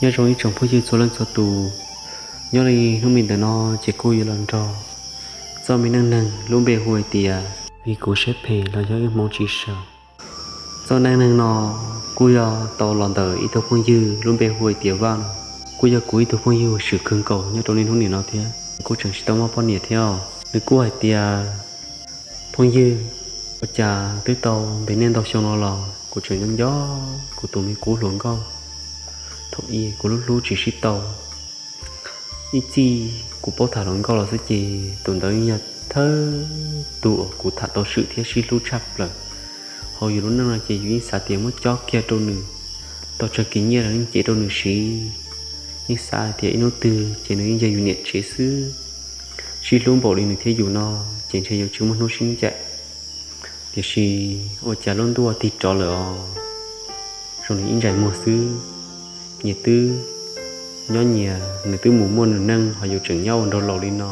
Nyob zoo ib tsoom phooj ywg txhua leej txhua tus, nyob li hnub me ntawm no ces kuj yuav los nrog txoj me neej neeg lub npe hu hais tias Vim kuv siab phem los yog wb hmoov tsis sawv. Txoj neej neeg no kuj yog tau los ntawm ib tug phooj ywg lub npe hu hais tias Vaj no, kuj yog kuv ib tug phooj ywg uas swm kawg nkaus nyob rau niaj hnub nim no thiab, kuj tseem tsis tau muaj poj niam thiab. Nws kuj hais tias, phooj ywg, ua cas twb tau ntev niaj ntau xyoo no los kuv tseem nco nco kuv tus me kub hluas nkauj thaum ub kuv hlub hlub tsis sib tau. Ib txij kuv paub tham hluas nkauj los xwb ces tus ntawd yog thawj tus uas kuv tham tau swm thiab sib hlub tshaj plaws. Hauv yus lub neej no ces yus yeej xav tias muab cob kiag rau nws, tau tsawg kis nyiaj los yeej cev rau nws siv, yeej xav hais tias ib hnub twg ces nws yeej yog yus niam tsev xwb. Sib hlub npaum li nws thiab yus no ces ntshe yuav tsis muaj hnub sib ncaim. Tiam sis ua cas lub ntuj tig rov lawm os, zoo li ib ntsais muag xwb. Nyias twb nyob nyias, nws twb mus muaj nws neej, ho yus tseem nyob ua nraug laus li no.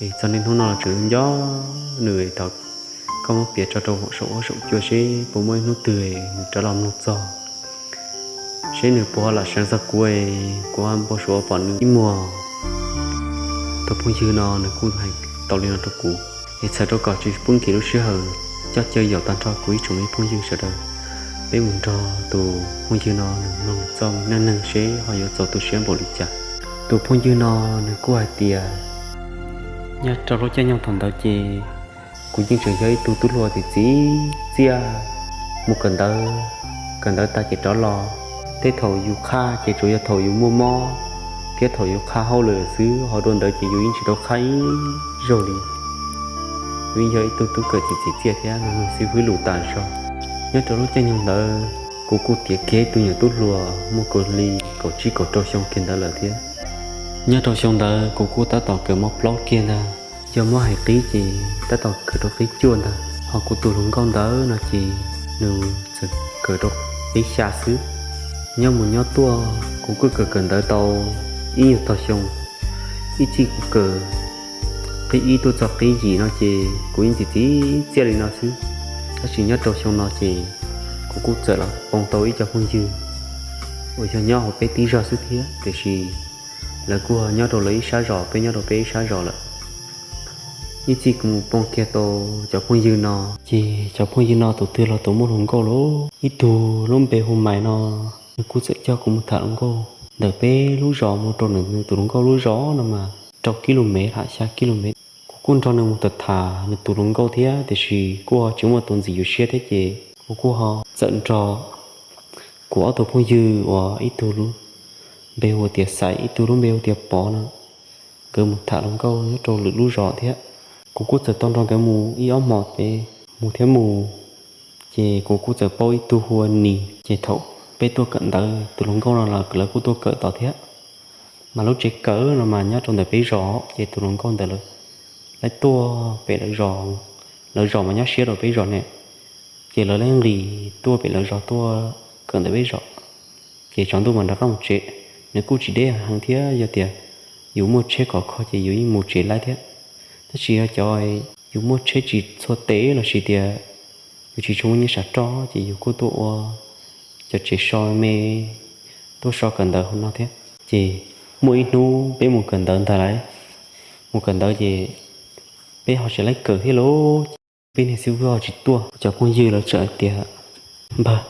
Es txog niaj hnub no los tseem nco nco nws. Thaum koj muab piav tso rau saum huab saum cua seb puas muaj ib hnub twg nws rov los mloog txog, seb nws puas ho lam seev txog kuv, kuv ho npau suav pom nws ib muag. Tus phooj ywg no nws kuj hais tau li no rau kuv, es txhawm rau kom tsis pub nkim lub sij hawm, coj caw yaum tag nrho kuv ib tsoom me phooj ywg sawv daws, peb mus nrog tus phooj ywg no nws mloog txoj neej neeg seb ho yuav txaus tu siab npaum li cas. Tus phooj ywg no nws kuj hais tias, nyob rau lub caij nyoog thaum ntawd ces kuv yeej tseem yog ib tug tub hluas txiv txiv txiaj, mus kawm ntawv, kawm ntawv tas ces rov los. Tej thaum yus qhaj ces tsuas yog thaum yus muaj mob thiab thaum yus qhaj hauj lwm xwb, ho dua ntawd ces yus yeej tsis tau qhaj ib zaug li. Yus yeej yog ib tug tub kawm txiv txiv txiaj thiab mloog xib fwb lus tas zog. Nyob rau lub caij nyoog ntawd kuv kuj tiav kiag ib tug nyuam tub hluas muaj kaum li kaum tsib kaum rau xyoo kiag ntawd lawm thiab. Nyob rau xyoo ntawd kuv kuj tab tom kawm mos plaub kiag ntag, yog muab hais qib ces tab tom kawm rau qib cuaj ntag. Ho kuv tus hluas nkauj ntawd no ces nws txawm kawm rau qib xya xwb. Nyob mus nyob tuaj kuv kuj kawm kawm ntawv tau ib nyuag tog xyoo, ib txij kuv kawm qib ib tuaj txog qib yim no ces kuv yeej txiv txiv txiaj li no xwb. Tab sis nyob rau xyoo no ces kuv kuj txawm los poob tau ib co phooj ywg uas yog nyob hauv peb tib zog xwb thiab, tiam sis lawv kuj nyob rau lawv ib sab zos, peb nyob rau peb ib sab zos lawm. Ib txij kuv mus poob kiag tau cov phooj ywg no, ces cov phooj ywg no tus twg los tus muaj hluas nkauj lawm. Ib tug lub npe hu Maiv no, nws kuj txawm coj kuv mus tham hluas nkauj ntawm peb lub zos mus rau nws tus hluas nkauj lub zos no mas rau kis lus mev lam xya kis lus mev. Kuv kuj nrog nws mus tham tham nws tus hluas nkauj thiab, tiam sis kuj ho tsis muaj tus ntxim yus siab thiab ces kuv kuj ho txawm nrog kuv ob tug phooj ywg uas ib tug lub npe hu tias Xaiv, ib tug lub npe hu tias Pov no, nkawd mus tham hluas nkauj nyob rau lwm lub zos thiab. Kuv kuj txawm tau nrog nkawd mus ib ob hmos ces mus thiab mus, ces kuv kuj txawm paub ib tug hu ua Nis. Ces thaum peb tuaj kawm ntawv, tus hluas nkauj no los lawv kuj tuaj kawm tod thiab. Mas lub tsev kawm no mas nyob rau ntawm peb zos, ces tus hluas nkauj ntawd lawv tuaj pem lawv zos, lawv zos mas nyob siab rau peb zos ne, ces lawv lawv nqis tuaj pem lawv zos tuaj kawm ntawm peb zos. Ces tsaus ntuj mas rov qab mus tsev. Nws kuj tsis deb heev thiab, yog tias yus muaj tsheb khov kho ces yus yeej mus tsev laib thiab. Tab sis yog cov yus muaj tsheb tsis txhua tes los sis tias yus tsis tshua muaj nyiaj sam roj ces yus kuj tuaj ua cov tsev so me, tuaj so kawm ntawv hauv no thiab. Ces muaj ib hnub peb mus kawm ntawv ntag lauj, mus kawm ntawv ces peb ho tsis laib kawm thiab lauj. Peb niag xib fwb ho tsis tuaj, cov phooj ywg lawv txawm hais tias, npawg,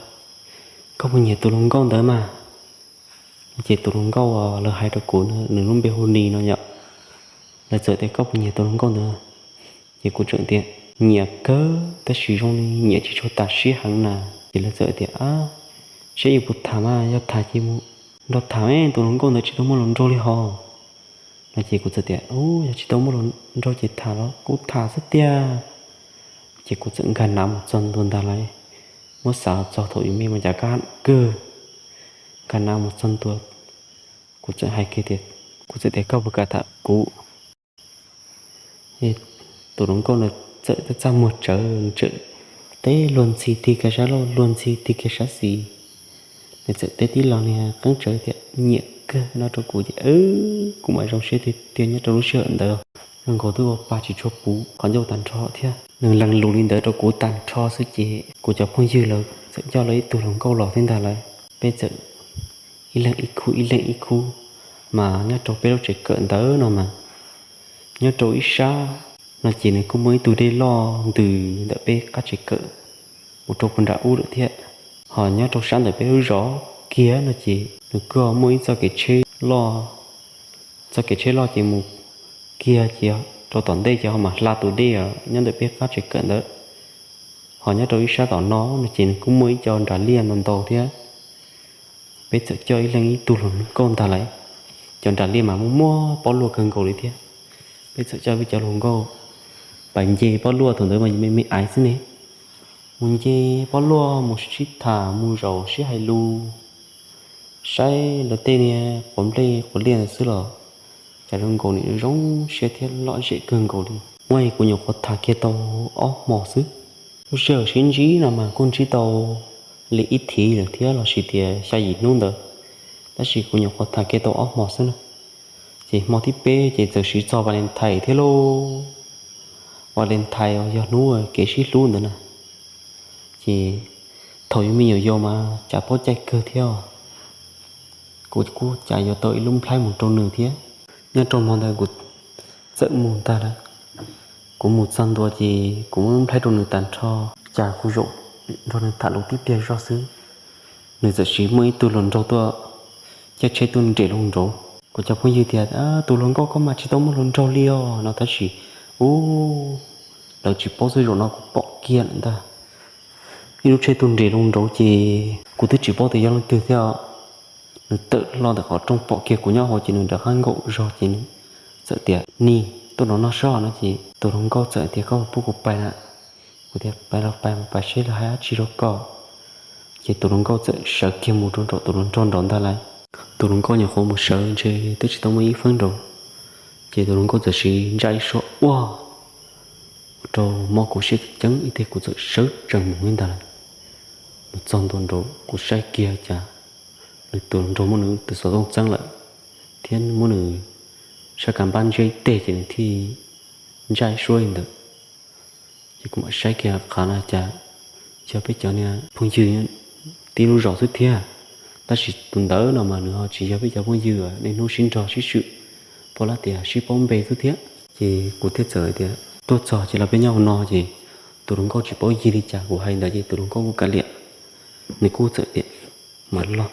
koj puas nyiam tus hluas nkauj ntawd mas? Ces tus hluas nkauj lawv hais rau kuv, nws lub npe hu Nis no yom. Lawv txawm tias koj puas nyiam tus hluas nkauj ntawd? Ces kuv txawm tias nyiam kawg, tab sis zoo li nyiam tsis tshua tas siab heev na. Ces lawv txawm tias, seb yuav puas tham mas, yog tham ces mus nrog tham, tus hluas nkauj ntawd tsis tau muaj hluas nraug li hos. No ces kuv txawm tias, u, yog tsis tau muaj hluas nraug ces tham los kuj tham xwb tiag. Ces kuv txawm nkag nav mus txog ntua ntag lauj, muab xav txog thaum yus me mas cas kaj kawg. Nkag nav mus txog ntua, kuv txawm hais kiag tias, kuv txawm tias koj puas kam tham kuv? Tus hluas nkauj ntawd txawm txaj muag tsawv, nws txawm teb luag ntxhi tig kiag sab laug, luag ntxhi tig kiag sab xis. Nws txawm teb tib lo niag qeeb tsawv tias nyiam kawg no rau kuv ces kuv mam zoo siab tiag tiag nyob rau lub sij hawm ntawd. Zoo nkaus twb ua pa tsis tshua puv qhov ncauj tag nrho thiab. Nws lees lus li ntawd rau kuv tag nrho xwb ces kuv cov phooj ywg lawv txawm coj lawv ib tug hluas nkauj los thiab ntag lauj. Peb txawm ib leeg ib khub ib leeg ib khub, mas nyob rau peb lub tsev kawm ntawd no mas nyob rau ib sab no ces nws kuj muaj ib tug dej loj ntws ntawm peb qab tsev kawm mus rau puag nram ub lawm thiab. Ho nyob rau sab ntawm peb lub zos kiag no ces nws kuj muaj ib txoj kev tsheb loj, txoj kev tsheb loj ces mus kiag ces rau tom ntej ces ho mam hla tus dej nyob ntawm peb qab tsev kawm ntawd. Ho nyob rau ib sab tom no no ces nws kuj muaj ib co nras liaj ntau ntau thiab. Peb txawm coj ib leeg ib tug hluas nkauj ntag lauj, cov nras liaj mas muaj muaj pob luaj kawg nkaus li thiab. Peb txawm coj peb cov hluas nkauj pais nce pob luaj thaum ntawd mas me me aiv xwb ne, mus nce pob luaj mus sib tham mus zaum sib hais lus, saib lawv tej niag quav nplej quav liaj ntawd xwb los cas zoo nkaus nim zoo siab thiab lom zem kawg nkaus li. Muab kuv nyuam qhuav tham kiag tau ob hmo xwb. Lub sij hawm sib ntsib no mas kuj ntsib tau li ib thiv lawm thiab lossis tias xya yim hnub ntawd, tab sis kuv nyuam qhuav tham kiag tau ob hmo xwb na. Ces hmo thib peb ces txawm siv txog Valentine thiab lauj. Valentine uas yog hnub kev sib hlub ntawd na. Ces thaum yus me nyuam yaus mas cas paub caij kawg thiab, kuv kuj cas yuav tau ib lub nplhaib mus rau nws thiab. Nyob rau hmo ntawd kuv txawm mus ntag lauj. Kuv mus txog ntua ces kuv muab lub nplhaib rau nws tag nrho, cas kuv zaum nrog nws tham lus tib pliag zog xwb, nws txawm siv muaj ib tug hluas nraug tuaj caij tsheb tuaj nres loo nraud. Kuv cov phooj ywg tias, tus hluas nkauj koj mas tsis tau muaj hluas nraug li os no tab sis, ub, lawv tsis paub xwb, zaum no kuv pom kiag lawm ntag. Ib lub tsheb tuaj nres loo nraud ces kuv twb tsis paub tias yog leej twg thiab. Nws tawm hlo ntawm qhov rooj pom kiag kuv nyob hauv ces nws rov qab nkaum zog ces nws txawm tias, Nis, tuaj nov noj sob no ces tus hluas nkauj txawm tias, Koj pub kuv pais na? Kuv tias, Pais los pais, pais seb lawv hais dab tsi rau koj. Ces tus hluas nkauj txawm sawv kiag mus rau nraum tus hluas nraug nraud ntag lauj. Tus hluas nkauj nyuam qhuav mus sawv ntshe twb tsis tau muaj ib feeb nraud, ces tus hluas nkauj txawm siv ntsaj ib suab ua rau mob kuv siab ceev ib teg, kuv txawm sawv tsees mus ib ntag lauj. Mus txog ntua nraud kuv saib kiag cas nws tus hluas nraug muab nws tus xov tooj txeeb lawm thiab muab nws sab kas npab ntsiab ib teg ces nws thiaj ntsaj ib suab li ntawd. Ces kuv mam saib kiag qhov no cas yog peb cov niag phooj ywg tib lub zos xwb thiab. Tab sis tus ntawd no mas nws ho tsis yog peb cov phooj ywg, niaj hnub sib nrog sib swm, pom lab tias sib paub npe xwb thiab. Ces kuv thiaj txawm tias, Tuaj txog ces los peb nyob hauv no. Ces tus hluas nkauj tsis paub yig li cas kuv hais ntawd ces tus hluas nkauj kuj kav liam, nws kuj txawm tias, Mam los.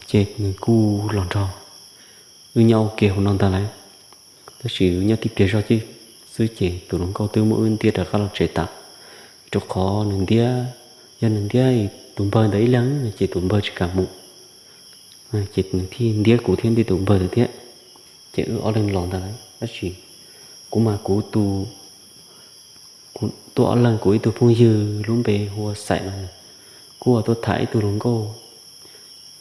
Ces nws kuj los nrog wb nyob ua ke hauv no ntag lauj. Tab sis wb nyob tib pliag zog xwb ces tus hluas nkauj twb muab wb ntiab rov qab los tsev tas, rau qhov nws ntiab, yog nws ntiab tus npawg ntawd ib leeg no ces tus npawg tsis kam mus, ces nws thiaj ntiab kuv thiab ntiab tus npawg ntawd thiab. Ces wb ob leeg los ntag lauj. Tab sis kuv mas kuv tus, kuv tuaj ob leeg, kuv ib tug phooj ywg lub npe hu ua Xaim no, kuj tuaj tham ib tug hluas nkauj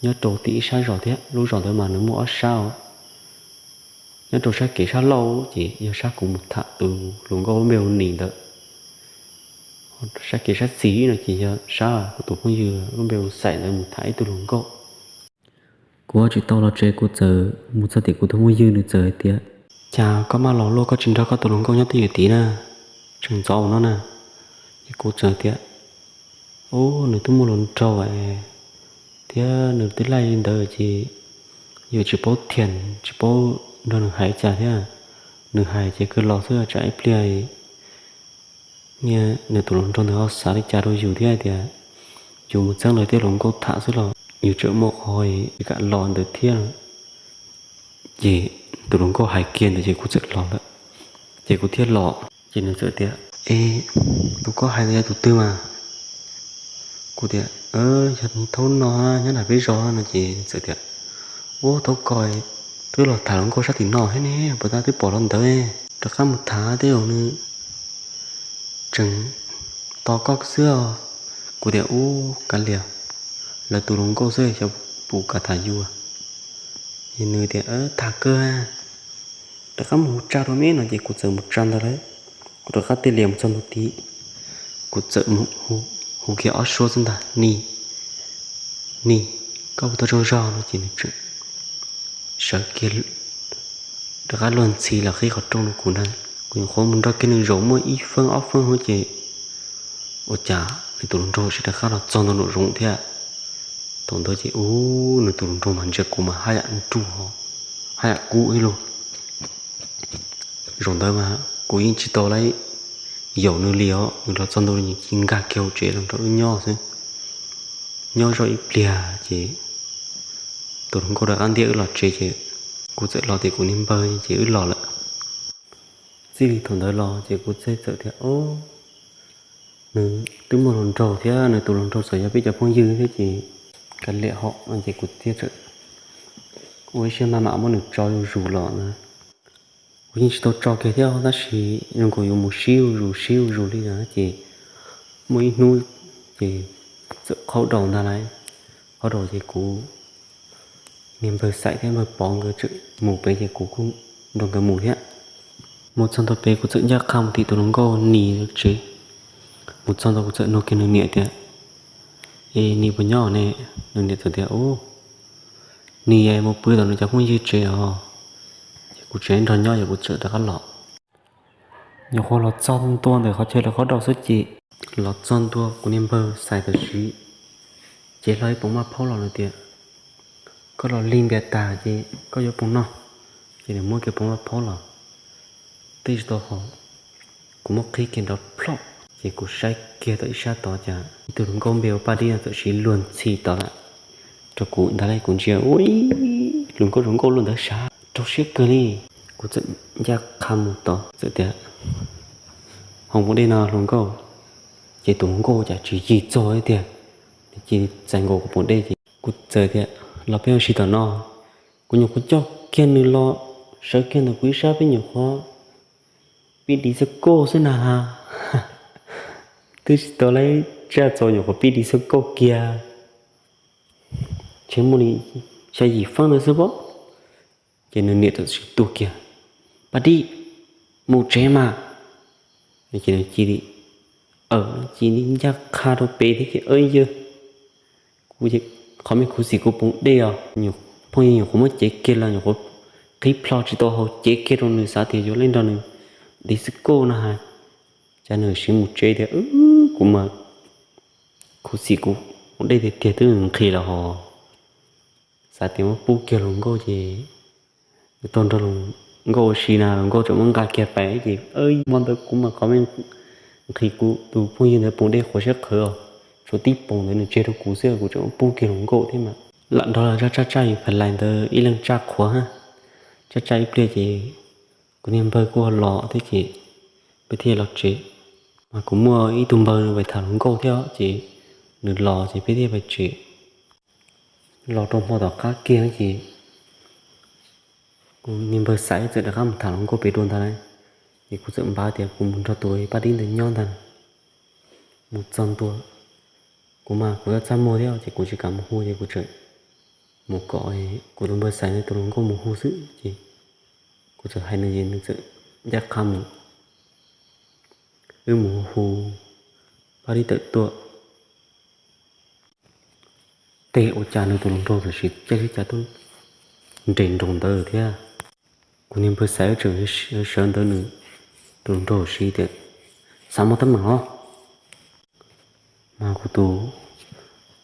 nyob rau tim ib sab zos thiab. Lub zos ntawd mas nws muaj ob sab, nyob rau sab kev sab laug ces yog sab kuv mus tham tus hluas nkauj lub npe hu Nis ntawd. Sab kev sab txis no ces yog sab kuv tus phooj ywg lub npe hu Xaim ntawd mus tham ib tug hluas nkauj. Kuv tsis tau los tsev, kuv txawm mus txog tim kuv tus phooj ywg, nws txawm hais tias, Cas koj maj los luaj, koj tsis nrog koj tus hluas nkauj nyob twj ywm tid na, tseem ntxov ua no na? Ces kuv txawm tias, Ub, nws twb muaj hluas nraug thiab nws twb laij li ntawd ces yuav tsis paub thiam, tsis paub nrog nws hais cas thiab. Nws hais ces kawg los xwb, tsam ib pliag nws tus hluas nraug ntawd ho xav li cas rau yus thiab tias yus mus txeeb lawv tej hluas nkauj tham xwb los yus tseem muaj qhov tsis kam los ntawd thiab. Ces tus hluas nkauj hais kiag ntawd ces kuv txawm los lawm. Ces kuv thiaj los ces nws txawm tias, E, tus koj hais ntawd yog tus twg mas? Kuv tias, Yog thaum no nyob nram peb zos no. Ces txawm tias, Ub, thaum ko twb los tham hluas nkauj sab tim no thiab ne, puas tab twb pom los ntawd, rov qab mus tham tej zaum nws tseem tos koj xwb os. Kuv tias, Ub, kav liam, lawv tus hluas nkauj xwb xyov puas kam tham yus. Ces nws tias, Tham kawg, rov qab mus hu tsa rau me no. Ces kuv txawm mus tsa ntawd lawm. Kuv rov qab tij lias mus txog ntua tid, kuv txawm mus hu kiag ob suab xwb ntag, Nis, Nis, koj puas tau tsaug zog no? Ces nws tseem sawv kiag rov qab luag ntxhi los qhib qhov rooj rau kuv ntag. Kuv nyuam qhuav mus nrog kiag nws zaum muaj ib feeb ob feeb hauv ces ua cas nws tus hluas nraug tseem rov qab los txog ntua nraum zoov thiab. Thaum ntawd ces ub, nws tus hluas nraug mas ntsia kuv mas haj yam nruj, haj yam kub ib lug. Zaum ntawd mas kuv yeej tsis tau laib yaum nws li os, nws los txog ntua nws cia li nkag kiag hauv tsev los nrog wb nyob xwb. Nyob zoj ib pliag ces tus hluas nkauj rov qab ntiab wb los tsev ces kuv txawm los tias kuv niag npawg ces wb los lawm. Txij li thaum ntawd los ces kuv thiaj txawm tias, o, nws twb muaj hluas nraug thiab, nws tus hluas nraug txawm yog peb cov phooj ywg thiab ces kav liam hom no ces kuv thiaj txawm ua ib siab maj mam muab nws tso zuj zus los na. Kuv yeej tsis tau tso kiag thiab tab sis zoo nkaus yuav mus sib zuj zus sib zuj zus li no ces muaj ib hnub ces txawm qhaub daus ntag lauj. Qhaub daus ces kuv niag npawg Xais thiab npawg Pov nkawd txawm mus pem ces kuv kuj nrog nkawd mus thiab. Mus txog ntua pem kuv txawm ncaj qha mus tim tus hluas nkauj Nis tsev. Mus txog ntua kuv txawm nug kiag nws niam tias, E, Nis puas nyob ne? Nws niam txawm tias, U, Nis mus pw tom nws cov phooj ywg tsev os. Ces kuv tseem nrog nyob ces kuv txawm rov qab los. Nyuam qhuav los txog ntua ntawm qhov chaw lawv qhaub daus xwb ces los txog ntua kuv niag npawg Xais tam sim ces hlo ib poom maj phaub los nws tias, Koj los lig npias tag ces koj yuav poom no. Ces nws muab kiag poom maj phaub los, twb tsis tau haus, kuv muab qhib kiag nrov plhob ces kuv saib kiag tau ib sab tod cas ib tug hluas nkauj npe ua Paj Dib no txawm siv luag ntxhi tod lawm rau kuv ntag lauj. Kuv ntsia, ua, hluas nkauj zoo nkauj luaj ntawd sav rau siab kawg li. Kuv txawm ncaj qha mus tod txawm tias, Haus poom dej no hluas nkauj. Ces tus hluas nkauj cas tsis yig txog tiag, nws cia li txais nkaus kuv poom dej ces kuv txawm tias, Los peb ua si tom no. Kuv nyuam qhuav coj kiag nws los, sawv kiag ntawm kuv ib sab peb nyuam qhuav pib div xab kauj xwb na. Twb tsis tau laib tsaj txaus nyuam qhuav pib div xab kauj kiag. Ntshe muaj li xya yim feeb ntawd xwb pob. Ces nws niam txawm tsis tuag kiag, Paj Dib, mus tsev mas. Ces nws cia li, cia li ncaj qha rau pem thiab ces, Yawg, kuv qhov me khuv xim kuv poom dej os, phooj ywg nyuam qhuav muab cev kiag los nyuam qhuav qhib plho tsis tau haus, cev kiag rau nws xav tias yuav lam nrog nws div xab kauj no ha. Cas nws siv mus tsev tias, Kuv mas khuv xim kuv poom dej tiag tiag twb nqhis los hos. Xav tias muab pub kiag hluas nkauj ces tau nrog hluas nkauj ua si na, hluas nkauj tseem muab nqa kiag pais ces, hmo ntawd kuv mas qhov me nqhis kuv tus phooj ywg ntawd poom dej qhuav siab qhawv os, tshuav tib poom ntawd nws tseg rau kuv xwb, kuv tseem muab pub kiag hluas nkauj thiab mas. Lam nrog lawv tsaj tsaj tsaj yus pha lais ntawd ib leeg tsaj qhuav, tsaj tsaj ib pliag ces kuv niag npawg kuj los thiab ces peb thiaj los tsev. Mas kuv muaj ib tug npawg nws pais tham hluas nkauj thiab ces nws los ces peb thiaj pais tsev. Los rau hmo tom qab kiag ces kuv niag npawg Xais txawm rov qab mus tham hluas nkauj pem dua ntag lauj. Ces kuv txawm npaj tias kuv mus nrog tus Paj Dib ntawd nyob ntag. Mus txog ntua, kuv mas kuv txaj muag thiab ces kuv tsis kam mus hu ces kuv tseem mus kom kuv tus npawg Xais ntawd tus hluas nkauj mus hu xwb ces kuv txawm hais nws ces nws txawm ncaj qha mus. Wb mus hu Paj Dib tawm tuaj. Tej ua cas nws tus hluas nraug tam sim caij tsheb cav tuaj nres nroos ntawd thiab. Kuv niag npawg Xais tseem sawv ntawd nws tus hluas nraug siv tias, Xav muaj teeb meem os. Mas kuv tus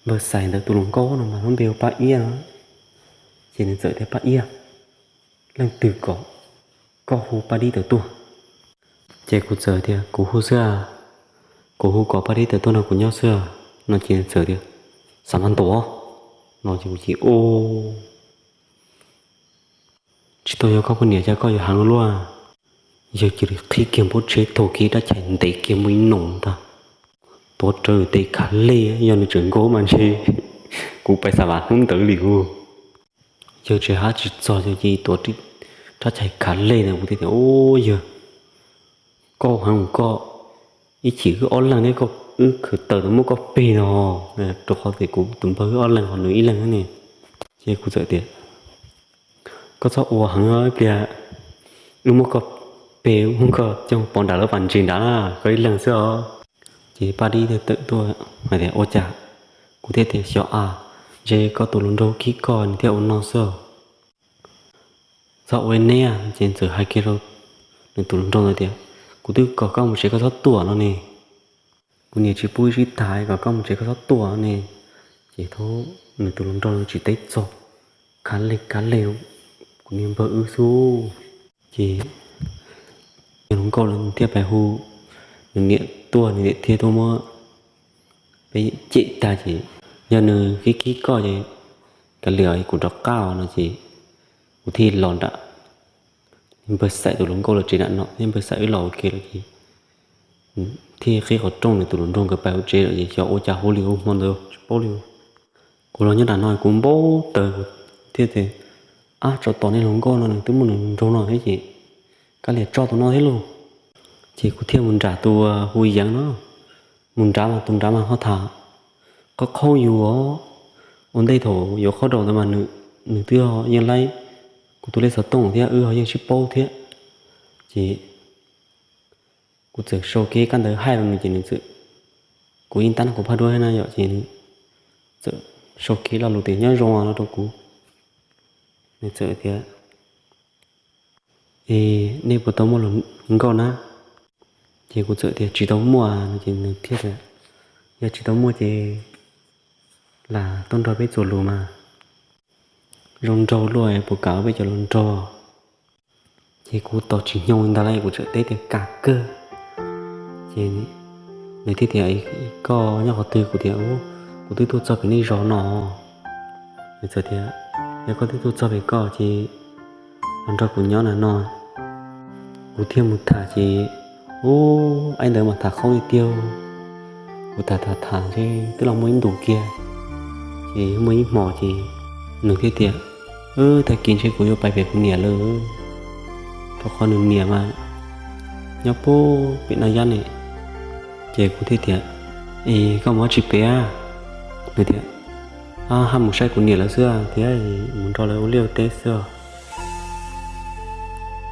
npawg Xais ntawd tus hluas nkauj no mas lub npe ua Paj Iab no. Ces nws txawm tias, Paj Iab, leej twg kom koj hu Paj Dib tawm tuaj? Ces kuv txawm tias, Kuv hu xwb, kuv hu kom Paj Dib tawm tuaj nrog kuv nyob xwb no. Ces nws txawm tias, Xav mas ntuas no ces kuv cia li, Tsis tau yog koj poj niam cas koj yuav heev luaj. Yawg cia li qhib kiag npawb tsheb taug kiag rab chais ntev kiag muaj ib noom ntag, tuav rawv tes khav lej, yog nws tseem nkaug mas ntshe kuv pais xa vas hnub ntawd li hu. Yawg tsis hab tsis txog, yawg cia li tuav rab chais khav lej ntawd. Kuv thiaj tias, Ub yawg, koj heev koj, ib chim wb ob leeg thiab koj, wb khwv tawm tau muab koj peg no, rau qhov tias kuv tus npawg wb ob leeg ho nws ib leeg ne. Ces kuv txawm tias, Koj txhob ua heev, ib pliag wb muab koj peg, muab koj coj pov nram lawv pas ntses nrad na, koj ib leeg xwb os. Ces Paj Dib thiaj tawm tuaj hais tias, Ua cas? Kuv thiaj tias, Xyov a, ntshe koj tus hluas nraug khib koj nws thiaj ua no xwb. Txhob ua neb. Ces txawm hais kiag rau nws tus hluas nraug ntawd tias, Kuv twb kom koj mus tsev koj txhob tuaj no ne. Kuv niam tsis pub wb sib tham, kom koj mus tsev koj txhob tuaj ne. Ces thaum nws tus hluas nraug no tsis teb txog, khav leej khav leej, kuv niag npawg wb xwb. Ces niag hluas nkauj los thiaj pais hu nws niam tuaj, nws niam thiaj tuaj muab peb cem tag ces, yog nws khib khib koj ces kav liam kuv rov qab no ces kuv thiaj los nram, npawg Xaim tus hluas nkauj lawv tsev nram no, npawg Xaim wb los ua ke lawm ces thiaj qhib qhov rooj, nws tus hluas nraug nkawd pais hauv tsev lawm ces xyov ua cas hu li ua hmo ntawd tsis paub li. Kuv los nyob nram no kuv npau taws, kuv thiaj tias, ab, tsov tom niag hluas nkauj no nws twb muaj nws nraug no thiab ces kav liam tso tus no thiab lauj. Ces kuv thiaj mus nram tus hu yeev no, mus nrad mas tus nrad mas ho tham qhov qhaub yus os. Ua ntej thaum yuav qhaub rau ntawd mas nws twb yeej laib kuv tus lej xov tooj thiab wb ho yeej sib paub thiab. Ces kuv txawm sau kiag kab ntawv hais rau nws ces nws txawm, kuv yeej tab kuv phaj duab thiab na yom, ces nws txawm sau kiag lo lus tias nyob zoo no rau kuv. Nws txawm tias, es nej puas tau muaj hluas nkauj na? Ces kuv txawm tias tsis tau muaj no ces nws thiaj tias, yog tsis tau muaj ces lam tuaj nrog peb txuas lus mas, zoo nraug luaj puas kam ua peb cov hluas nraug? Ces kuv tos tsis nyoo ntag lauj, kuv txawm teb tias kam kawg. Ces nws thiaj tias, koj nyob qhov twg? Kuv tias, kuv twb tuaj txog pem nej zos no. Nws txawm tias, yog koj twb tuaj txog pem koj ces los nrog kuv nyob na no. Kuv thiaj mus tham ces, ub, ib ntawd mas tham qhaub tiag tiag. Kuv tham tham tham ntshe twb los muaj ib ntus kiag, ces muaj ib hmos ces nws thiaj tias, tag kis ntshe kuv yuav pais pem kuv niam lawm, rau qhov nws niam mas nyob puag pem Naj Yab ne. Ces kuv thiaj tias, es koj mus dab tsi pem? Nws tias, haj mus saib kuv niam lawv xwb thiab mus nrog lawv ua liaj ua teb xwb.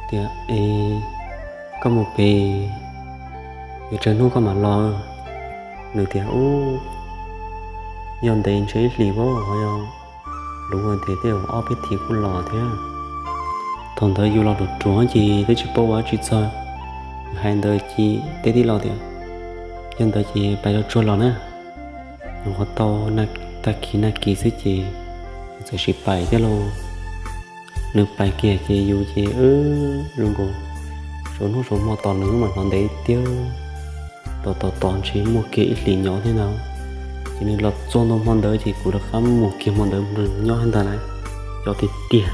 Tias, es koj mus pem, yuav tsawg hnub koj mam los? Nws tias, ub, yog ntev ntshe ib hlis, yog luv tias tej zaum ob peb thiv kuj los thiab. Thaum ntawd yus los ruam ruam ces twb tsis paub ua dab tsi txog, hais ntawd ces teb tib lo tias, yog ntawd ces pais tsuag tsuag los na. Nyuam qhuav tau tag kis nag kis xwb ces txawm sim pais thiab lauj. Nws pais kiag ces yus ces zoo nkaus, tsaus ntuj tsaus hmo tos nws mam hnov ntev tiag, tos tos tos ntshe muaj kiag ib hlis nyob thiab ntag. Ces nws los txog ntua hmo ntawd ces kuv rov qab mus kiag hmo ntawd nrog nws nyob ntag lauj. Cov tiag tiag,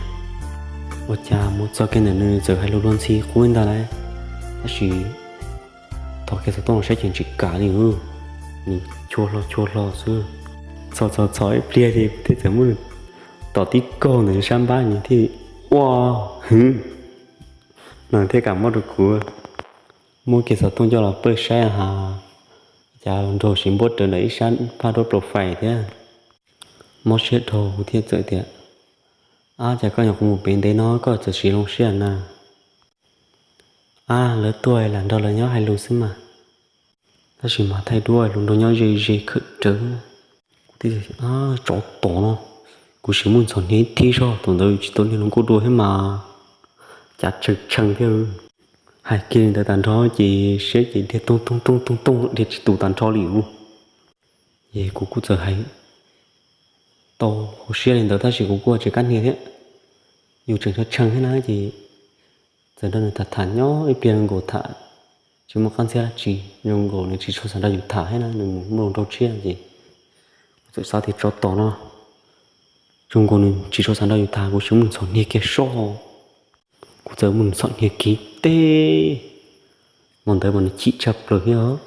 ua cas mus txog kiag ntawm nws txawm hais lus luag ntxhi qub ntag lauj. Tab sis thov kiag xov tooj los saib ces tsis kam li, nws chua hlo chua hlo xwb. Txhom txhom txhom ib pliag ces kuv thiaj txawm muab nws tom tib kaug ntawm sab npab, nws thiaj ua hwv no thiaj kam muab rau kuv. Muab kiag xov tooj coj los pawj saib ha, cas nraug siv npuab rawv ntawm ib sab phaj duab profile thiab. Mob siab dhau kuv thiaj txawm tias, ab, cas koj nyuam qhuav mus pem ntev no koj txawm siv zoo siab na? Ab, lawv tuaj lam nrog lawv nyob hais lus xwb mas. Tab sis mas thaij duab hluas nraug nyob ze ze khawm rawv. Kuv thiaj tias, tsov tom no, kuv sim muab ntxhov hnia ib thib zog, thaum ntawd tsis tau niag hluas nkauj dua thiab mas, cav tshee tshee thiab. Hais kiag li ntawd tas nrho ces siab ces dhia toog toog toog toog toog dhia tsis tus tas nrho li ub. Ces kuv kuj txawm hais tau hauv siab li ntawd tab sis kuv kuj tsis kam hnia thiab. Yus tseem tshee tshee thiab na ces txawm nrog nws tham tham nyob ib pliag zoo nkaus tham tsis muaj qab ntxhiab dab tsi, zoo nkaus nws tsis tshua xav nrog yus tham thiab na, nws mus muaj hluas nraug tshiab ces kuv txawm xav tias tsov tom no, zoo nkaus nws tsis tshua xav nrog yus tham, kuv sim muab ntxhov hnia kiag soj. Kuv txawm muab ntxhov hnia kiag teb, hmo ntawd mas nws chim tshaj plaws thiab os.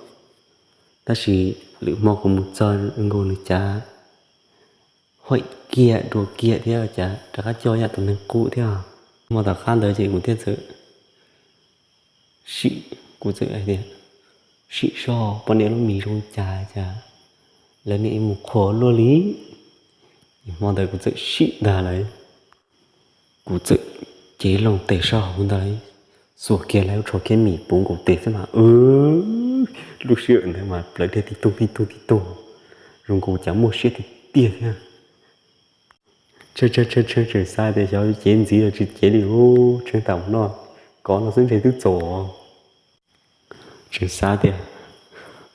Tab sis lwm hmo kuv mus txog nkaus nws cav haim kiag dua kiag thiab cav rov qab coj yam tus neeg qub thiab. Hmo tom qab ntawd ces kuv thiaj txawm sim, kuv txawm hais tias, sim soj poj niam lub mis zoo cas cas lawv niam mus qhuas luaj li. Hmo ntawd kuv txawm sim ntag lawm, kuv txawm cev loo tes sab hauv ntag lawm, xuas kiag lawm tshuav kiag mis puv nkaus tes xwb mas, lub sij hawm ntawd mas plawv dhia tib toog tib toog tib toog, zoo nkaus cas muaj siab tiag tiag thiab. Tshee tshee tshee tshee tseem xav tias xyov cev ntxiv los tsis cev li ub, tshee tas mus no, kov no xwb ntshe twb txaus. Tseem xav tias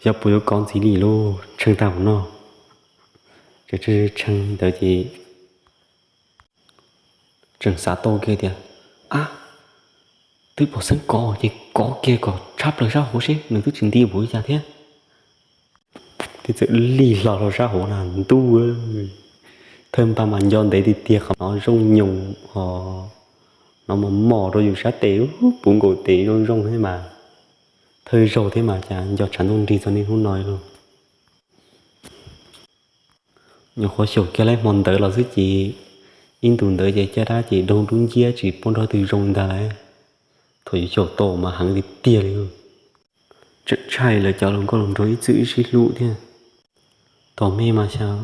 xyov puas yuav kov ntxiv li lauj, tshee tag mus no. tseem tshee ntawd ces tseem xav tau kiag tias, ab, twb pom Xeeb kov ces kov kiag kom tshab plaws sab hauv seb nws twb tsis nti puas li cas thiab. Thiab txawm lig hlo rau sab hauv na ntuj, thawj npaj mas nco ntev tiag tiag qhov no zoo nyoos ho no mos mos rau yus sab tes puv nkaus tes zoo zoo thiab mas, thawj zaug thiab mas cas nco tshav ntuj nrig txog niaj hnub no lauj. Nyuam qhuav xyaum kiag lawm hmo ntawd los xwb ces ib ntus ntawd ces caj dab ces doog dub nciab tsis pom nrog twg zoo ntag lauj. Thaum yus xyaum tau mas heev tiag tiag li. Tseem tshaij lawv cov hluas nkauj hluas nraug ib txwm ib sib hlub thiab. Tom me mas xyov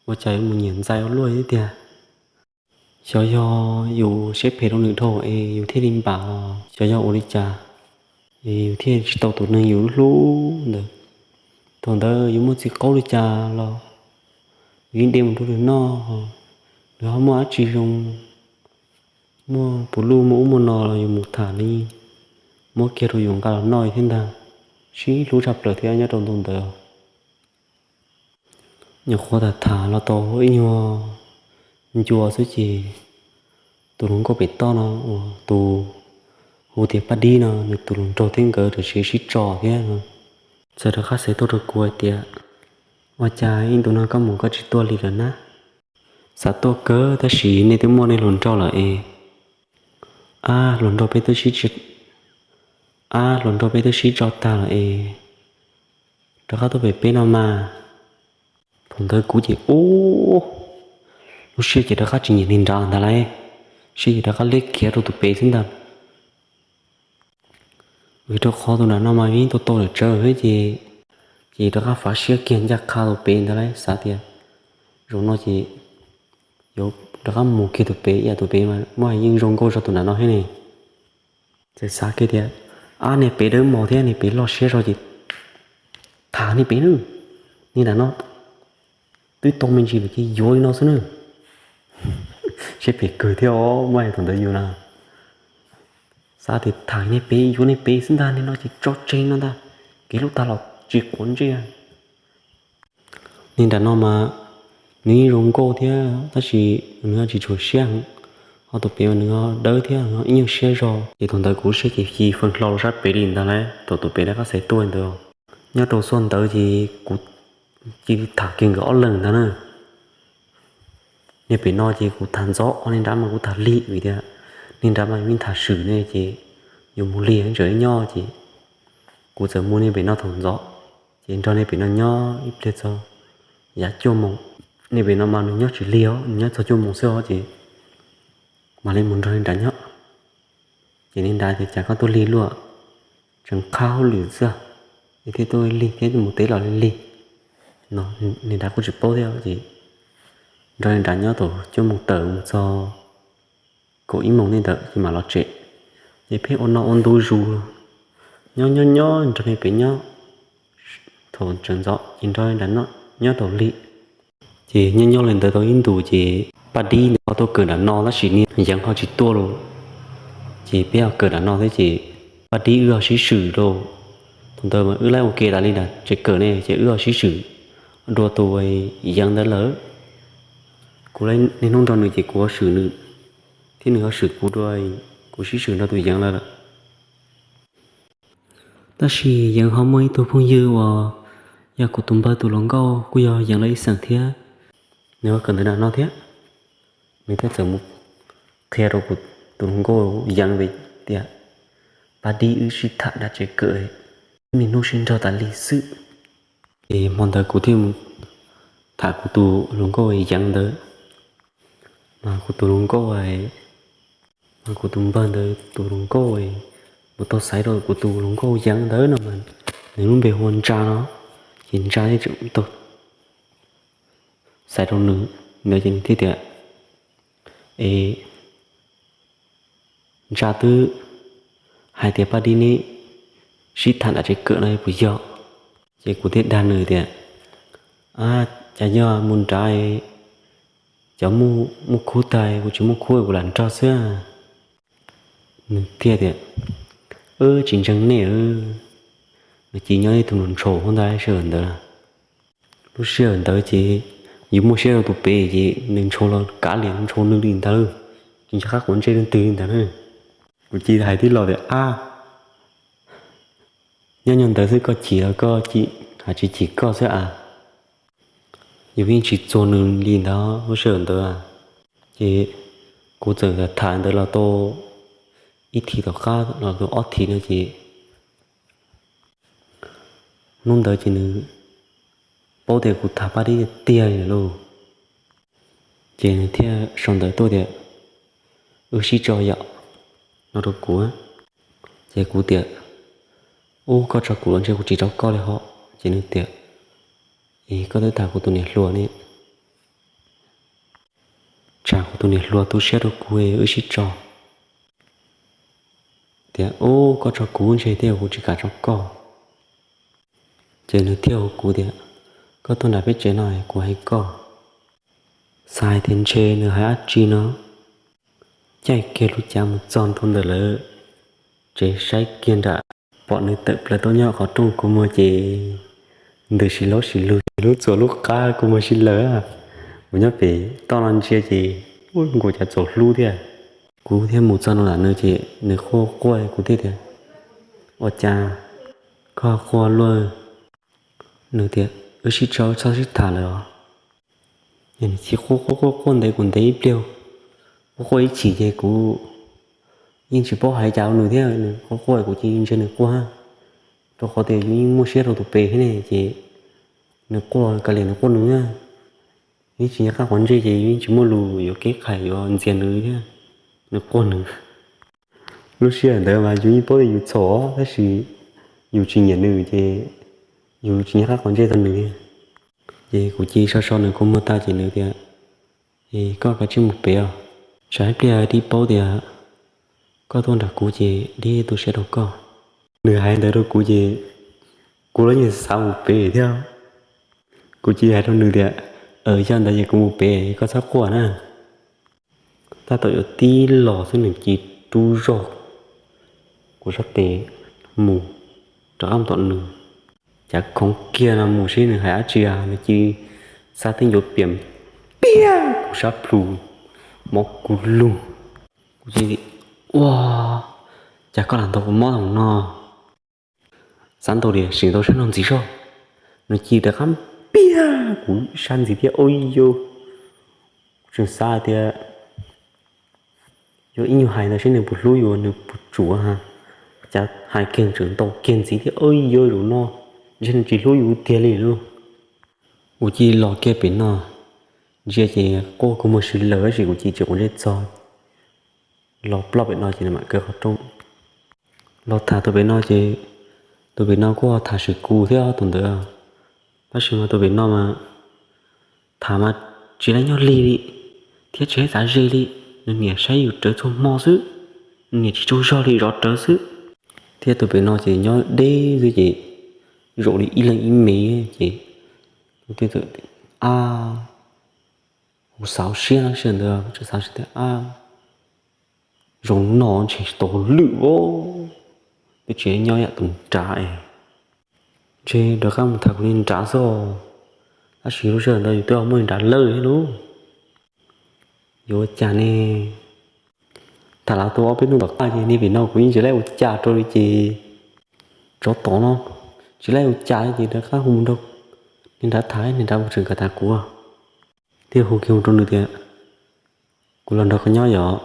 ua cas yuav mus nyiam ntxais ua luaj thiab tiag. Xyov yog yus siab phem rau nws dhau es yus thiaj li npam los xyov yog ua li cas es yus thiaj tsis tau tus neeg yus hlub ntawd. Thaum ntawd yus muaj txiv qaub li cas los yus yeej de mus rau nws noj, nws ho muaj dab tsi zoo, muaj puv luj muaj ub muaj no los yus mus tham li, muab kiag rau yus nqa los noj thiab ntag. Sib hlub tshaj plaws thiab nyob rau ntu ntawd. Nyuam qhuav tham tham los tau ib nyuag ncua xwb ces tus hluas nkauj pem toj no uas tus hu tias Paj Dib no nws tus hluas nraug thiab nkawd tam sim sib tso thiab no, txawm rov qab xav tuaj rau kuv hais tias, ua cas ib ntus no koj mus koj tsis tuaj li lawm na? Xav tuaj kawg tab sis nej twb muaj nej hluas nraug lawm es, ab hluas nraug peb twb sib, ab hluas nraug peb twb sib tso tag lawm es, rov qab tuaj pem peb no mas. Thaum ntawd kuv ces ub, lub siab ces rov qab tsis nyiam niag nrad ntag lauj, siab ces rov qab liab khiav rau tus pem xwb ntag. Vim rau qhov tus nram no mas yeej tau tau lawm tsawv thiab ces, ces rov qab fav siab kiag ncaj qha tus pem ntag lauj, xav tias zaum no ces yuav rov qab mus kiag tus pem, ib yam tus pem mas muaj yeej zoo nkauj zog tus nram no thiab ne. Txawm xav kiag tias, ab niag pem dawb mos thiab niag pem loj siab zog ces tham niag pem na, niag nram no twb tau me ntsis lawm ces yuav li no xwb na. Siab phem kawg thiab os, muaj thaum ntawd yus na xav tias tham niag pem yuav niag pem xwb ntag, niag no ces tso tseg no ntag, kev hlub tag los tsis quav ntsej. Niag nram no mas nws yeej zoo nkauj thiab tab sis nws ho tsis tshua siab heev, ho tus pem mas nws ho dawb thiab nws ho ib nyuag siab zog ces thaum ntawd kuv siab ces ci fee hlo rau sab pem li ntag lauj. Thaum tus pem rov qab xav tuaj ntawd, nyob rau xuaj ntawd ces kuv cia li tham kiag nkawd ob leeg ntag na. Niag pem no ces kuv tham ntxov, niag nrad mas kuv tham lig vim tias niag nrad mas yeej tham swm ne ces yuav mus lig ntawm ib nyob ces kuv txawm mus niag pem no thaum ntxov ces nrog niag pem no nyob ib pliag txog yav cuaj moos. Niag pem no mas nws nyob tsis lig os, nws nyob txog cuaj moos xwb os ces mam li mus nrog niag nrad nyob. Ces niag nrad tias cas koj tuaj lig luaj, tseem qhab hauj lwm xwb, es thiaj tuaj lig thiab mus teb los lig lig no. Niag nrad kuj tsis paub thiab ces nrog niag nrad nyob thaum cuaj moos tawm mus txog kaum ib moos tej ntawd ces mam los tsev. Ces pheej ua noj ua ntu zus, nyob nyob nyob nrog niag pem nyob thaum tseem ntxov ces nrog niag nrad nyob thaum lig. Ces nyob nyob li ntawd tau ib ntus ces Paj Dib ntawd ho tuaj kawm nram no tab sis niag Yeev ho tsis tuaj lauj. Ces peb ho kawm nram no thiab ces Paj Dib wb ho sib swm lauj. Thaum ntawd mas wb laib ua ke tas li nram tsev kawm ne ces wb ho sib swm dua tus Yeev ntawd lawm. Kuv niaj hnub nrog nws ces kuv ho swm nws, thiab nws ho swm kuv dua, kuv sib swm nrog tus Yeev lawm lawm. Tab sis Yeev ho muaj ib tug phooj ywg uas yog kuv tus npawg tus hluas nkauj kuj yog Yeev lawv ib xeem thiab, nws ho kawm ntawv nram no thiab. Nws thiaj txawm mus qhia rau kuv tus hluas nkauj Yeev tias, Paj Dib wb sib tham nram tsev kawm, wb niaj hnub sib nrog tas li xwb. Ces hmo ntawd kuv thiaj mus tham kuv tus hluas nkauj Yeev ntawd, mas kuv tus hluas nkauj, mas kuv tus npawg ntawd tus hluas nkauj, kuv tau xaiv rau kuv tus hluas nkauj Yeev ntawd no mas nws lub npe hu ua Ntsa no, ces Ntsa thiaj tseem tau xaiv rau nws ntawd ces nws thiaj tias, es Ntsa twb hais tias Paj Dib neb sib tham nram tsev kawm no puas yog? Ces kuv thiaj dag nws tias, cas yog mus nrad cov muaj khub tag, kuv tsis muaj khub kuv lam nrog xwb. Nws thiaj tias, wb tsis ntseeg nej. Nws cia nyob ib tug ntshaus hauv ntag sij hawm ntawd. Lub sij hawm ntawd ces yus muaj siab rau tus pem ces nws ntshua los kav liam ntshua nws li ntag, tsis nco qab quav ntsej leej twg li ntag na. Kuv cia li hais tib los tias, Ab, nyob nyob ntawd xwb, koj chim los koj chim, hais tsis chim koj xwb a. Yus yeej tsis txuag nws li ntawd lub sij hawm ntawd. Ces kuv txawm tham ntawd los tau ib thim tom qab los tau ob thim no ces hnub ntawd ces nws paub tias kuv tham Paj Dib tiag tiag li lauj. Ces nws thiaj sau ntawv tuaj tias, Wb sib tso yom, no rau kuv. Ces kuv tias, Ub, koj tso kuv los ntshe kuv tsis tso koj li hos. Ces nws tias, Es koj twb tham kuv tus niam hluas ne, tsam kuv tus niam hluas tu siab rau kuv, wb sib tso. Tias, Ub, koj tso kuv ntshe thiaj kuv tsis kam tso koj. Ces nws thiaj hu kuv tias, Koj tuaj nram peb tsev no kuv hais koj. Xav hais tias ntshe nws hais dab tsi no, caij kiag lub cav mus txog ntua ntawm lawv tsev, saib kiag nram, pom nws tawm plaws tuaj nyob qhov rooj kua muag ces ntws sis laub sis lug, lub txuas lub qab kua muag sib laws. Kuv nyob pem toj no ntsia ces ua nkaus cas txaus hlub thiab. Kuv thiaj mus txog nram nws ces nws quaj quaj, kuv thiaj tias, Ua cas koj quaj luaj? Nws tias, Wb sib tso, wb txhob sib tham lawm os. Ces nws cia li quaj quaj quaj quaj ntev kuv ntev ib pliag, quaj quaj ib chim ces kuv yeej tsis paub hais cas rau nws thiab, nws quaj quaj kuv cia li ntsia nws quaj, rau qhov tias yus yeej muaj siab rau tus pem thiab ne ces nws quaj kav liam nws quaj nws, yus yeej tsis nco qab quav ntsej ces yus yeej tsis muaj lus yuav keb qhais yuav ntxias nws thiab, nws quaj nws. Lub sij hawm ntawd mas yus yeej paub tias yus txhaum tab sis yus tsis nyiam nws ces yus tsis nco qab quav ntsej tau nws li. Ces kuv cia li so so nws kua muag tag ces nws tias, Es koj kav tsij mus pem os, tsam ib pliag Dib paub tias koj tuaj nram kuv ces Dib tu siab rau koj. Nws hais ntawd rau kuv ces kuv los yeej xav mus pem thiab. Kuv cia li hais rau nws tias, Yog ntawd ces kuv mus pem, koj txhob quaj na. Tab tom yuav tib los xwb nws cia li rub zog kuv sab tes mus rov qab mus tom nws. Cas khoov kiag no mus seb nws hais dab tsi, nws cia li xab tib ncuav piam piam kuv sab plhu, mob kuv lug. Kuv cia li, Ua cas koj lam ntaus kuv mob ua luaj no? Xav ntaus li sim ntaus sab no ntxiv zog. Nws cia li rov qab piam kuv sab ntxiv thiab, ua yau, tseem xav tias yuav ib nyuag hais ntawd seb nws puas hlub yus, nws puas tsuav ha. Cas hais kiag tseem ntaus kiag ntxiv thiab, ua yau, zaum no ntshe nws tsis hlub yus tiag li lauj. Kuv cia li los kiag pem no, ntsia ces quaj kua muag sib laws tab sis kuv cia li tsis quav ntsej txog. Los ploj pem no ces nws mam kaw qhov rooj los tham tus pem no ces tus pem no kuj tham swm kuv thiab tus ntawd. Tab sis mas tus pem no mas tham mas tsis laib nyob lig li thiab tsis laib xav ze li. Nws niam saib yus rawv txhua hmo xwb, nws niam tsis tsaug zog li, zov rawv xwb. Thiab tus pem no ces nyob deb xwb ces zaum li ib leeg ib me ces, a, kuv xav siab no sij hawm ntawd kuv tseem xav tias, A, zoo no ntshe tsis tau hauj lwm os, twb tsis nyob yam tus nrad es ntshe rov qab mus tham kuv li nrad xwb. Tab sis lub sij hawm ntawd yus twb muaj li nrad lawm thiab lauj. Yuav ua cas ne? Tham los tau ob peb hnub tom qab ces niag pem no kuv yeej tsis laib ua cas rau li ces tsov tom no tsis laib ua cas ces rov qab hu mus nrog niag nrad tham, niag nrad mus tseem kam tham kuv thiab. Hu kiag hu rau nws tias, Kuv los nrog koj nyob yom?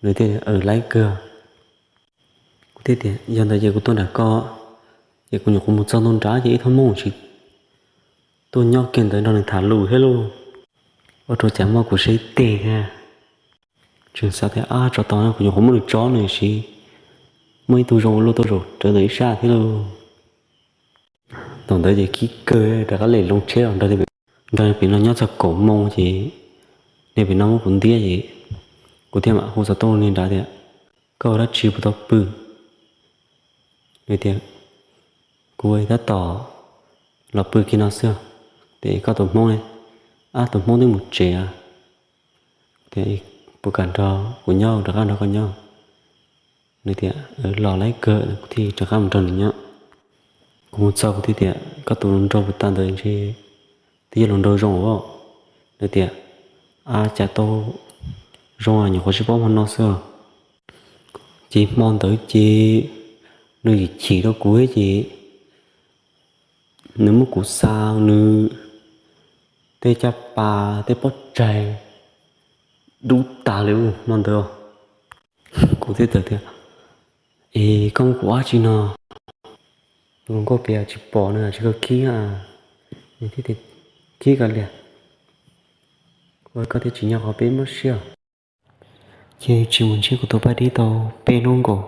Nws thiaj, Laib kawg. Kuv thiaj tias, Yog ntawd ces kuv tuaj nram koj, ces kuv nyuam qhuav mus txog ntua nrad ces ib tug Hmoob tsis tuaj nyob kiag ntawd nrog nws tham lus thiab lauj. Ua rau cas muab kuv saib teg thiab. Tseem xav tias, Ab, tsov tom no kuv nyuam qhuav muab nws tso nws siv, muaj ib tug zoo ua luaj tuaj zaum rawv ntawm ib sab thiab lauj. Thaum ntawd ces khib kawg rov qab lem loo tsheb los nrog niag pem no nyob txog kaum moo ces niag pem no muab kuv ntiab ces kuv thiaj mam hu xov tooj niag nrad tias, Koj ua dab tsi puas tau pw? Nws tias, Kuv tab tom los pw kiag no xwb. Tias, Koj tus Hmoob, ab, tus Hmoob twb mus tsev. Tias, Puas kam nrog kuv nyob, rov qab nrog koj nyob? Nws tias, Los laib kawg. Kuv thiaj rov qab mus nrog nws nyob. Kuv mus txog kuv thiaj tias, Koj tus hluas nraug puas tag ntawd ntshe twb yog hluas nraug zoo os. Nws tias, A, cas tau zoo, nyuam qhuav tsis paub hmo no xwb. Ces hmo ntawd ces nws chim rau kuv ces nws muab kuv xa nws tej caj pas tej pob tsaig dub tas li hmo ntawd. Kuv thiaj teb tias, Es koj muab kuv ua dab tsi no? Tus hluas nkauj tias, Tsis pom, nws tsis kawg khib, nws thiaj tias, Khib kawg li, ua koj thiaj tsis nyob qhov peb muab siab. Ces tsis mus ntsib kuv tus paj dib tau peb hnub nkaus,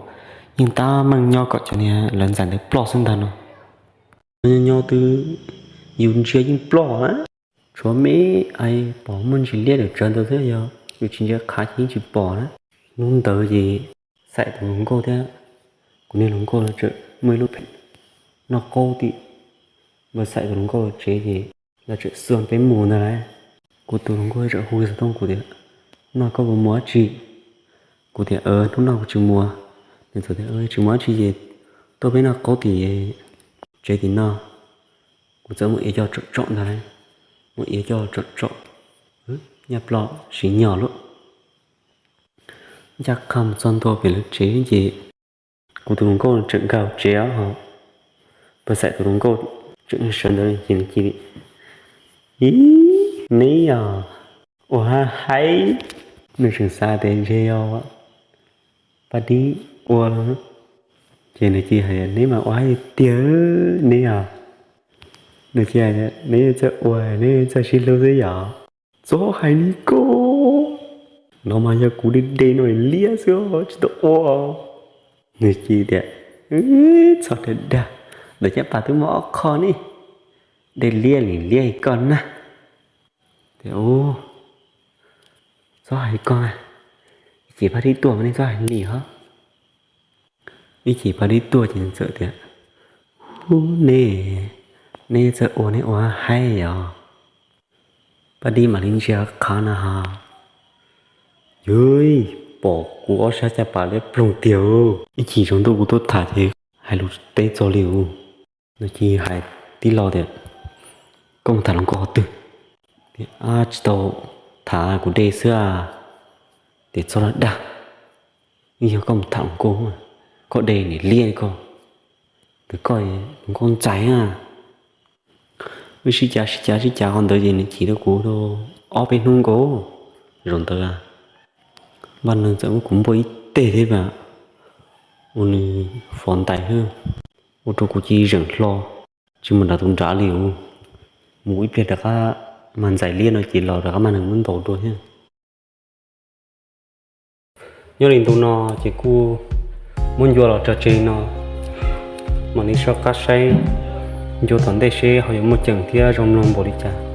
yeej tab meeg nyob kom cov niag lawv ntxais ntawd ploj xwb ntag no. Nyob nyob twb yus ntsia yeej ploj na, tshuav me ais pom muaj ntsis liab daim tsawv ntawd xwb, yog yus tsis ntsia qhav ces yeej tsis pom na. Hnub ntawd ces Xaim tus hluas nkauj thiab kuv niag hluas nkauj lawv tseem muaj ib lub pheem noj qaub tim, Npawg Xaim tus hluas nkauj tsev ces lawv tseem xa peb mus ntag lauj. Kuv tus hluas nkauj tseem hu xov tooj kuv tias, Noj, koj puas mus dab tsi? Kuv tias, Hnub no kuv tsis mus. Nws txawm tias, Tsis mus dab tsi ces tuaj peb noj qaub tim tsev tim no. Kuv txawm muab iav coj tsom tsom ntag lauj, muab iav coj tsom tsom, nyaj ploj siv nyog lawm. Ncaj qha mus txog ntua pem lawv tsev ces kuv tus hluas nkauj tseem nkag tsev os, Npawg Xaim tus hluas nkauj tseem sawv ntawd ces nws cia li, Ib, neb yog ua hab haib. Nws tseem xav tias ntshe yog paj dib ua lawm, ces nws cia li hais, Neb mas ua hab tiag, neb yog, nws cia li, Neb txawj ua, neb txawj sib hlub xwb yom. Txhob hais li ko, no mas yog kuv de de no liab xwb, tsis tau ua. Nws cia li tias, Txhob dag dag, ntawm caj pas twb muaj ob qho ne, de liab li liab li koj na. Tias, Txhob hais li ko, ib chim paj dib tuaj mas nej txhob hais li hos. Ib chim paj dib tuaj ces nws txawm tias, Ub, neb, neb txawj ua, neb ua haib yom. Paj dib mam li ntsia qhov no hos, yus pom kuv ob sab caj pas liab ploog tiag. Ib chim tsaus ntuj kuv tuaj tham ces hais lus teb txog li ub. Nws cia li hais tib lo tias, Koj mus tham hluas nkauj qhov twg? Tias, Ab, tsis tau tham, kuv de xwb. Tias, Txhob dag dag, yog koj mus tham hluas nkauj, koj de niam liab li koj, ntawm koj hluas nkauj ntxais na. Wb sib cav sib cav sib cav qhov ntawd ces nws chim rau kuv ob peb hnub nkaus. Zaum ntawd Npaj Neeg txawm muab kuv npuaj ib teg thiab mas, ua nws fov ntais thiab, ua rau kuv cia li zeem hlo, tsis mus nrad tus nrad li ub. Mus ib pliag rov qab, mag ntxais liab no ces los rov qab Npaj Neeg muab ntaus dua thiab. Nyob li ntu no ces kuj muab ncua los tso tseg no, mam li soj qab saib ncua tom ntej seb ho yuav muaj ceem thiab zoo mloog npaum li cas.